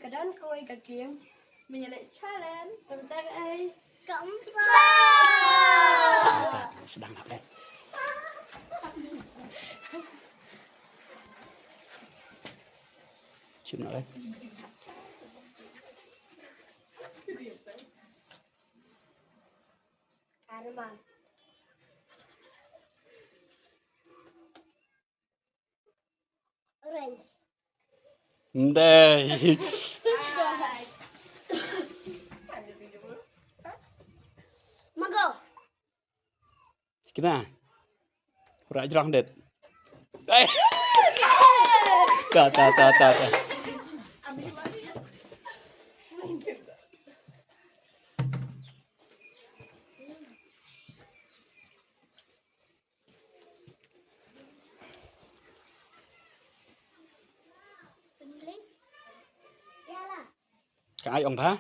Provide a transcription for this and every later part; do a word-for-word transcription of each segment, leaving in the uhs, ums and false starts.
Ka don kawei ka game. Mynta leh challenge. Tang tang ai. Ka umsa. Sdang nak eh. Chim nak eh. Arma. Orange. Ndai. Mango. Kina. Ura jrong det. Ai. Ta ta ta ta ta. Ka ai ong pha.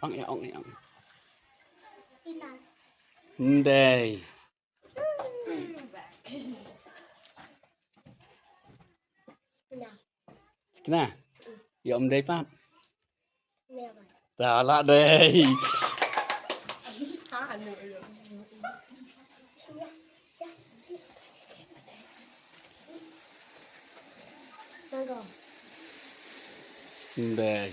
Ong ya ong ya ong. Spinach. Ndai. Spinach. Kina. Ya ong dei pat. Ta lah dei. Mango. Ndai.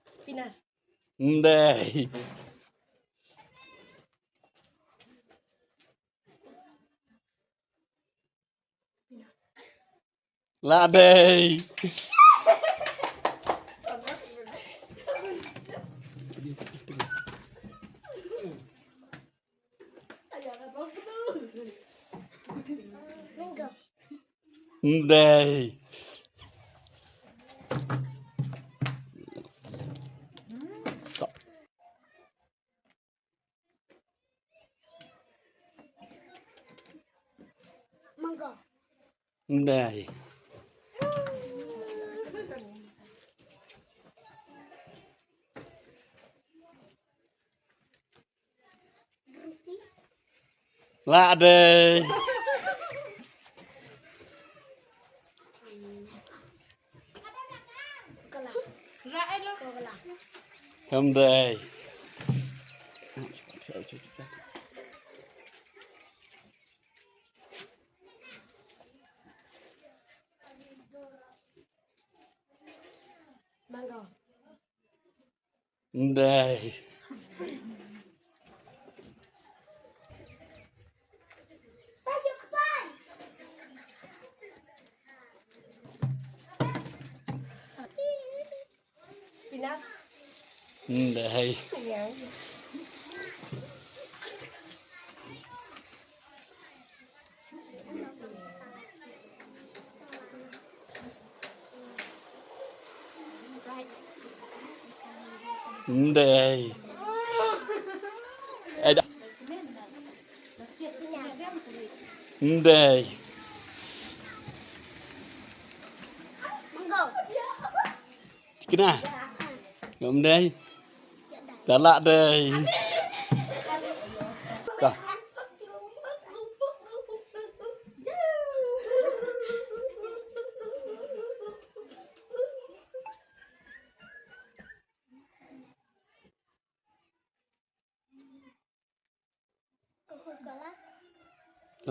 Spinach. Ndai. Lah dei. Ndai. Mango. Ndai. Lah dei. Kam dei. Mango. Ndai. Spinach. Ndai. Yang. Ndai. Eh, da. Ndai. Kina. Ngam dei. Ta lah dei. Ta.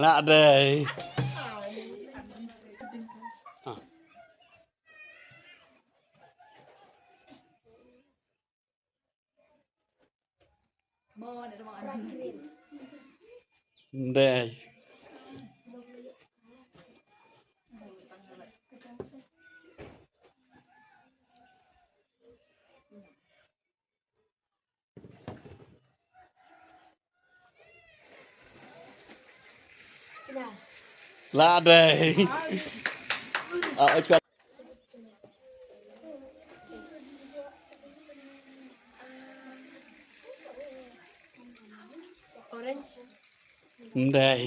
Lah dei. Ha. Ndei. Lah dei. Ah, orange. Ndei.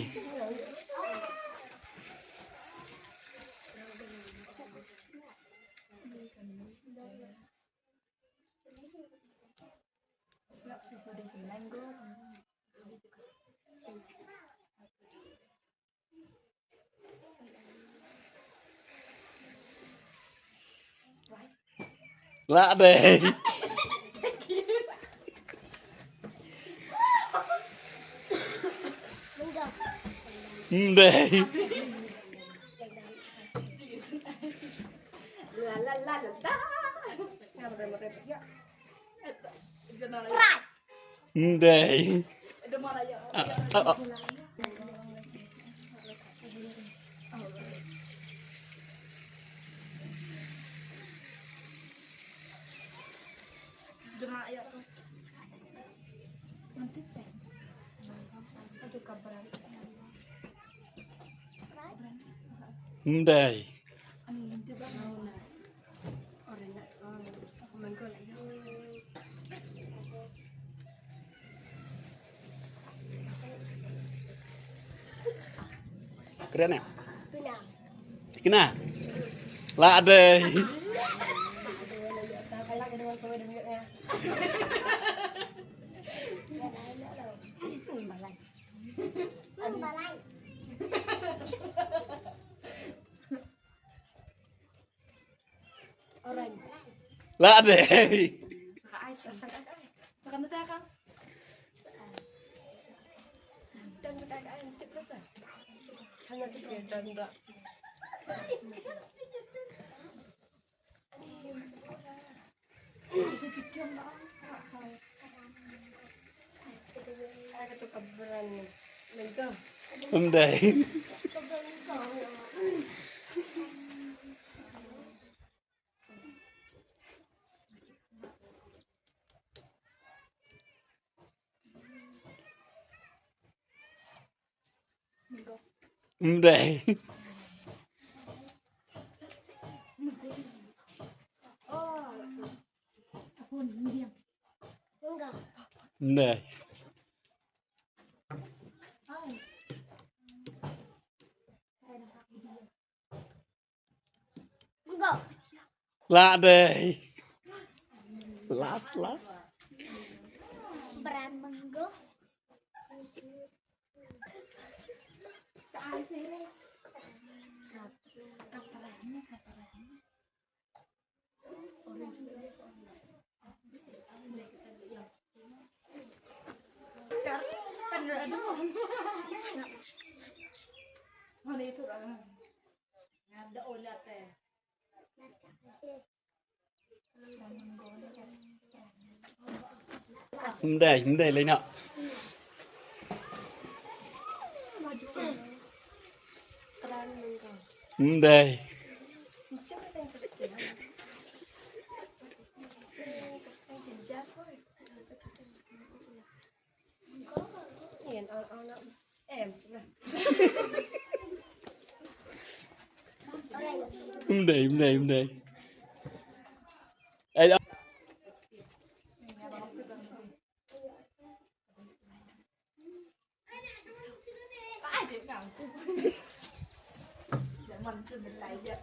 Lah dei. Ym dei. Ym dei. Ah, ah, ah. Ym dei. Kren ne? Tikna. Lah dei. Lah dei. Ym dei. Ym dei. Ym dei. Lah dei. Last, last. Brand mango. Ym dei, ym dei, lei noh. Ym dei. Ym dei, ym dei, ym dei. Ai da.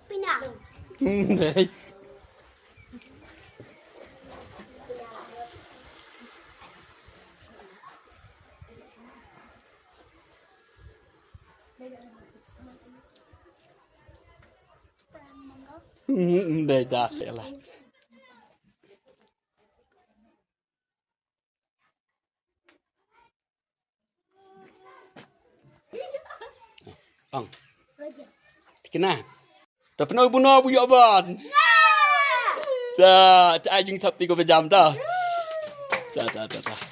Pina. Ym dei. Ym dei da, ïa la. Ong. Tikna. Ta pynoi buno bu ïoh ban. Ta, ta ai jingthap ti ko ba jam ta. Ta, ta, ta, ta.